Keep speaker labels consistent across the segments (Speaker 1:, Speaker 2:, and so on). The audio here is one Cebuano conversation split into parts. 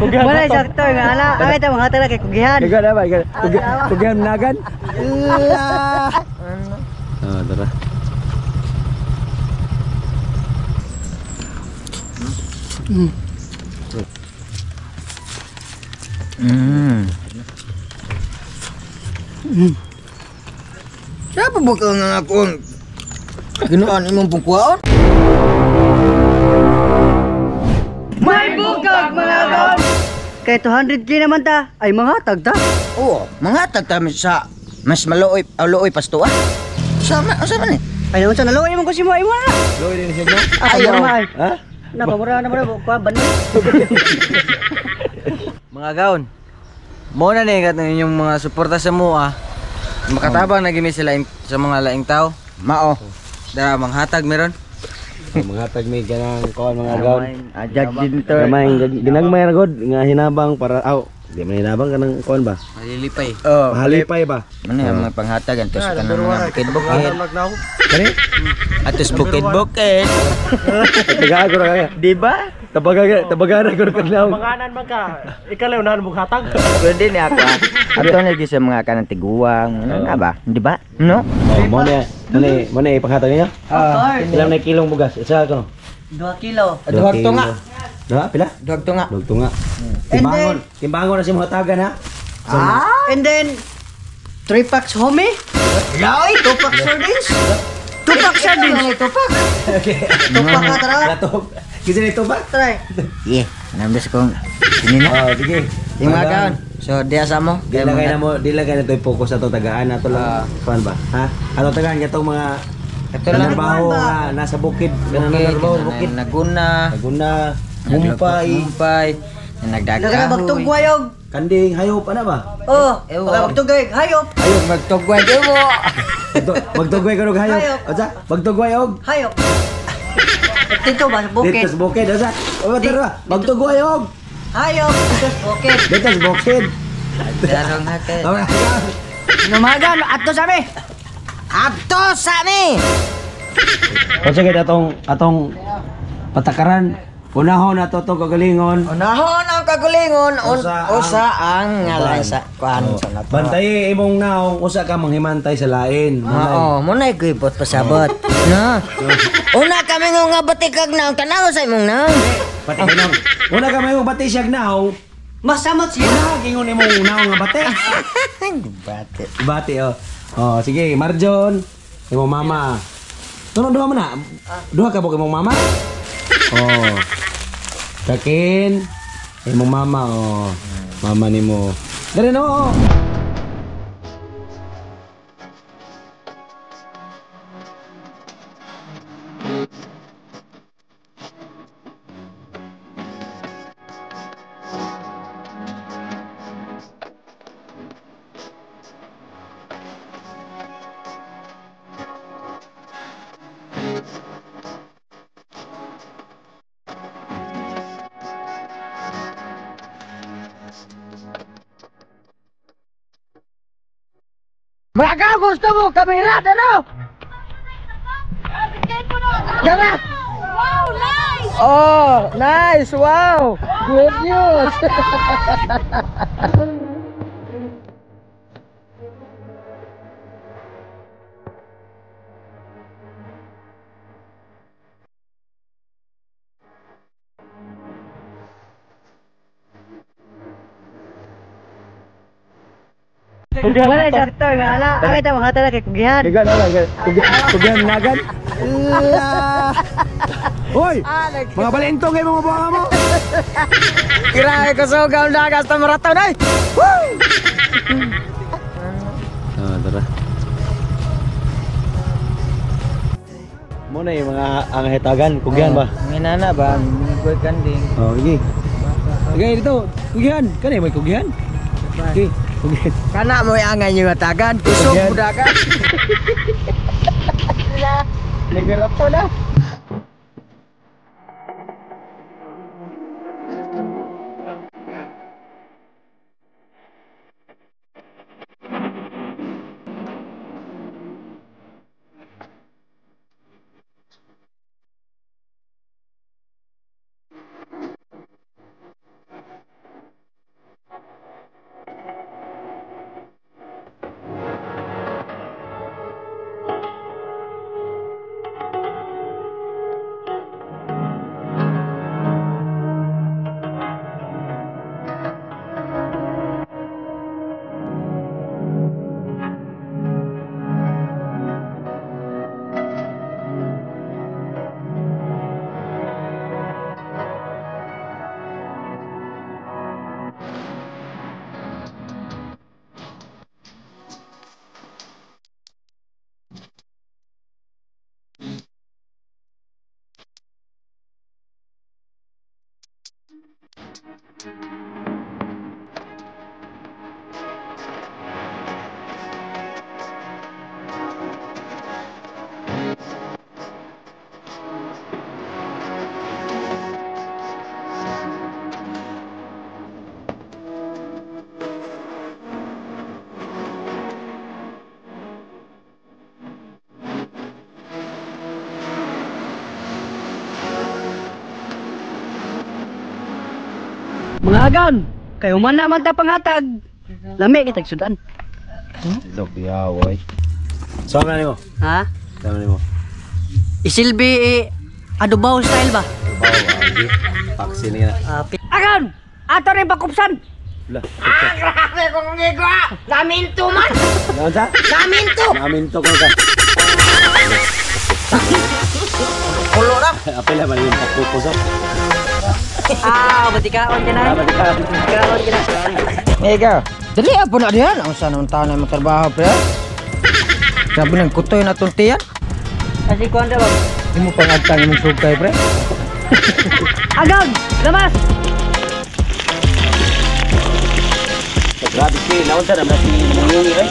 Speaker 1: Wala sakto nga ala, ay ta mga tala kay kugihan.
Speaker 2: Kugihan ba? Kugihan nagan. Ah, tara.
Speaker 3: Siapa bukan nga akong ginuan imong pungkuaon?
Speaker 1: May bukag mga gaon. Kay 200K naman ta, ay manghatag ta.
Speaker 3: Oo, manghatag ta sa mas maluoy, luoy pasto ah. Sama, asa man eh?
Speaker 1: Ay naman sa naluoy man ko si mo imo na.
Speaker 2: Luoy din siya no.
Speaker 1: Ayaw.
Speaker 2: Ha?
Speaker 1: Napamura na mura ko ban.
Speaker 4: Mga gaon. Mo na ni kat inyong mga suporta sa mua. Makatabang na gimi sila sa mga laing tao.
Speaker 3: Mao.
Speaker 4: Dara manghatag meron.
Speaker 2: Manghatag mi ganang kuan mga gaon.
Speaker 3: Ajag din to.
Speaker 2: Gamay ginagmay ra god nga hinabang para aw, di man hinabang kanang kuan ba?
Speaker 4: Malilipay.
Speaker 3: Oh,
Speaker 2: mahalipay ba?
Speaker 3: Ano yung mga panghatag antos kanang mga bukid-bukid.
Speaker 2: Kani?
Speaker 3: Atos bukid-bukid.
Speaker 2: Tagaan ko ra kaya.
Speaker 3: Di ba?
Speaker 2: Tabaga tabaga ra ko kadlaw.
Speaker 5: Manganan man ka. Ikaw unahan mong hatag.
Speaker 3: Pwede ni ako. Ato na sa mga kanang tiguang, ano na ba? Di ba? No?
Speaker 2: Oh, mo na mo na ipanghatag niyo?
Speaker 1: Ah.
Speaker 2: Ilang na kilong bugas? Isa ko no?
Speaker 1: 2 kilo.
Speaker 3: Duhag tunga.
Speaker 2: Duha pila?
Speaker 3: Duhag tunga.
Speaker 2: Duhag tunga. Timbangon, timbangon na si mga hatagan ha.
Speaker 1: Ah. And then 3 packs homie.
Speaker 3: Laoy,
Speaker 1: 2 packs sardines. 2 packs sardines.
Speaker 3: 2 pack.
Speaker 1: 2 pack ka tara.
Speaker 2: Latok. Kasi na 2 pack.
Speaker 1: Try.
Speaker 3: Yeah, nambes kong sinina.
Speaker 2: Oh, sige.
Speaker 3: Yung mga gaon. So, diya sa mo.
Speaker 2: Di lang na mo, di lang na to focus ato tagaan ato lang kuan ba? Ha? Ato tagaan katong mga
Speaker 3: Kato lang
Speaker 2: trabaho nga nasa bukid, kanang trabaho bukid.
Speaker 3: Naguna,
Speaker 2: Laguna, Mumpay,
Speaker 3: Mumpay,
Speaker 1: Nagdagkahoy.
Speaker 3: nagdagkahoy.
Speaker 1: Magtugwayog.
Speaker 2: Kanding hayop ana ba?
Speaker 1: Oh, baka magtugway hayop.
Speaker 3: Ayop magtugway mo.
Speaker 2: Magtugway ka og hayop. Unsa? Magtugway og
Speaker 1: hayop. Dito ba sa bukid?
Speaker 2: Dito sa bukid, unsa? O tara, magtugway og
Speaker 1: hayop dito sa bukid.
Speaker 2: Dito sa bukid.
Speaker 3: Darong hake.
Speaker 1: Lumagan, ato sa mi.
Speaker 3: Ato sa mi.
Speaker 2: Unsa kay atong patakaran? Unahon ato tong kagalingon.
Speaker 3: Unahon ang kagalingon, usa ang ngalan sa kuan sa nato.
Speaker 2: Bantay imong naong usa ka manghimantay sa lain.
Speaker 3: Oo, mo na gibot pasabot. No. Una kami nga batikag naong tanaw sa imong naong.
Speaker 2: Bati naong. Una ka may bati siyag naong.
Speaker 1: Masamot siya.
Speaker 2: Una ingon imong naong nga bati.
Speaker 3: Bati.
Speaker 2: Bati oh. Oh, sige, Marjon, imong mama. Tuno duha man na. Duha ka buk imong mama? Oh. Kakin imong mama oh. Mama nimo. Dere no.
Speaker 3: Baka gusto mo kamera dano. Dara.
Speaker 6: Wow, nice.
Speaker 3: Oh, nice. Wow. Good news.
Speaker 1: Wala sakto nga ala, ay ta mga tala kay kugihan.
Speaker 2: Kugihan ala, kugihan nagan. Hoy! Mga balentong kay mga buha mo.
Speaker 3: Grabe ko sugaw na hasta maraton ay. Woo!
Speaker 2: Ah, tara. Mo na yung mga ang hitagan, kugihan ba?
Speaker 3: Nginana ba? Minggoy kanding.
Speaker 2: Oh, sige. Okay, dito. Kugihan. Kani may kugihan? Okay.
Speaker 3: Kana mo angay nyo hatagan, kusog budagan. Nagarato na.
Speaker 1: Mga agan, kayo man naman ta panghatag. Lami kitag sudan.
Speaker 2: Dok, yawoy. So, ano nimo?
Speaker 1: Ha?
Speaker 2: Ano nimo?
Speaker 1: Isilbi adobaw style ba?
Speaker 2: Adobaw, agi. Paksi niya.
Speaker 1: Agan! Ato rin pakupsan!
Speaker 3: Ah, grabe kong gigwa! Naminto man!
Speaker 2: Naunsa?
Speaker 3: Naminto!
Speaker 2: Naminto ko ka.
Speaker 3: Kulo na!
Speaker 2: Apel man yung pagpupusok.
Speaker 1: Ah, batikaon ka na.
Speaker 2: Batikaon.
Speaker 1: Batikaon ka na.
Speaker 4: Ikaw. Dali po na diyan. Ang saan naman tao na matrabaho, pre? Sabi ng kutoy na tuntiyan.
Speaker 1: Kasi kuwan daw.
Speaker 4: Hindi mo pang agtang imong sugkay, pre.
Speaker 1: Agan! Lamas!
Speaker 2: Grabe kay naunsa na si Mungyong eh.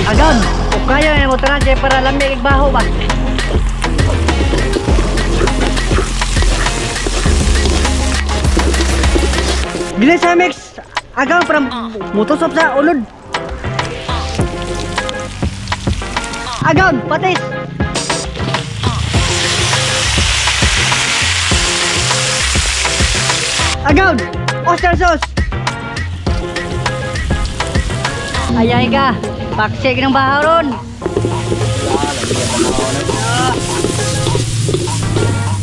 Speaker 1: Agan! Kung kaya na mo tanan kay para lami igbaho ba? Dili sa mix. Agan para mutusop sa ulod. Agan, patis. Agan, oyster sauce. Ayay ka, paksik ng bahaw ron.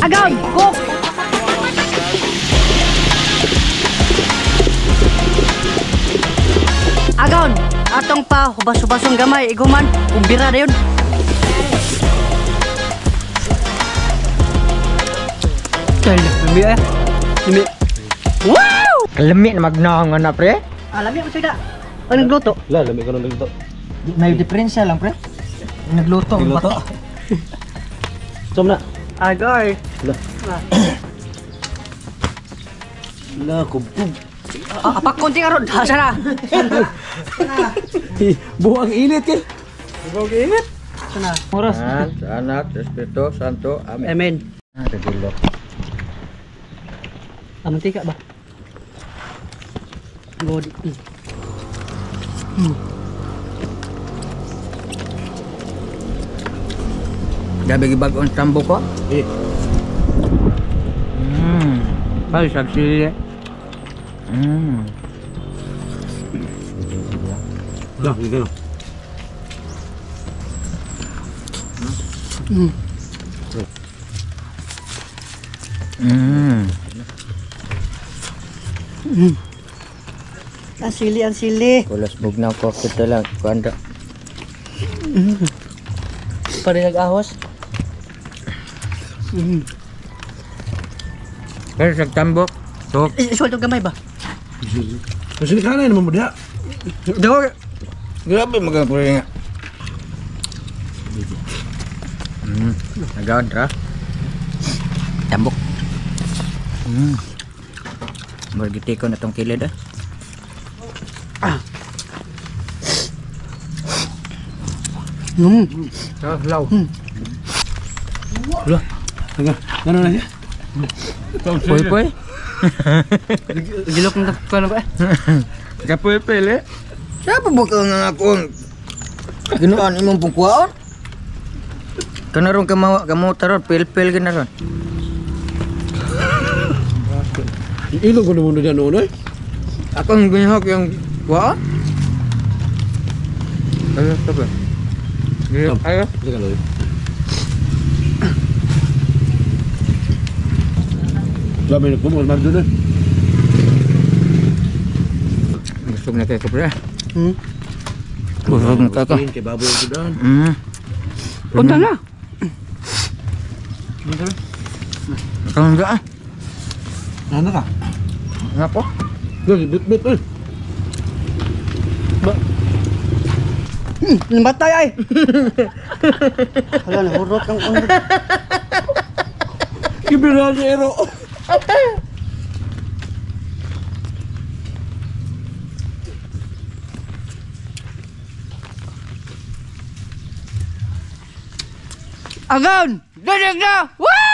Speaker 1: Agan, cook. Agan, atong pa hubas-hubasong gamay iguman, umbira na yun. Lami eh. Lami. Wow!
Speaker 4: Lami na magnaong na, pre.
Speaker 1: Ah, lami mo sila. Anong nagluto?
Speaker 2: La, lami ko nang nagluto.
Speaker 4: May diferensya lang, pre. Nagluto ang
Speaker 2: Nagluto.
Speaker 4: bata.
Speaker 2: Som na.
Speaker 1: Agoy.
Speaker 2: La. La, kubkub.
Speaker 1: Ah, apak konti karon. Asa na?
Speaker 2: Buang init kay.
Speaker 1: Buang init. Sana. Oras.
Speaker 4: Sa Anak, sa Espiritu Santo. Amen.
Speaker 1: Amen.
Speaker 4: Ah, kagilo.
Speaker 1: Ah, mantika ba? Good.
Speaker 4: Gabi gibag-on tambo ko.
Speaker 2: Eh.
Speaker 4: Ay, sagsili.
Speaker 2: La, gano.
Speaker 1: Ang sili, ang sili.
Speaker 4: Kulas bugnaw ko kita lang. Kuanda.
Speaker 1: Pare nag-ahos.
Speaker 4: Pero sa tambok. So,
Speaker 1: Isual tong gamay ba?
Speaker 2: Kasi kanay naman mo diha.
Speaker 1: Daw.
Speaker 4: grabe magapuri nga. Nagaon ra. Tambok. Margiti ko na tong kilid ah. Law.
Speaker 2: La. Nga, ngano na siya?
Speaker 4: Poy poy.
Speaker 1: Gilok ng kuno ba?
Speaker 4: Kapoy pele. Siapa ba ka nga akong ginuan imong pungkuaon? Kanaron ka kamo taron pel-pel ginaron.
Speaker 2: Ilong ko naman na noon eh.
Speaker 4: Ako ang ginhok yung kuaon. Ayo, stop. Ayo.
Speaker 2: Teka lang. Dami na kumul mar doon eh.
Speaker 4: Busog na kayo ko pre. Busog na kayo ko.
Speaker 2: Kay baboy ang sudan.
Speaker 1: Punta na.
Speaker 4: Ikaw nga ah.
Speaker 2: Ano ka?
Speaker 4: Nga po.
Speaker 2: Doon, bit-bit eh.
Speaker 1: Namatay ay. Hala, nahurot ang ulo.
Speaker 2: Kibira niya ero.
Speaker 1: Agan! Dadag na! Woo!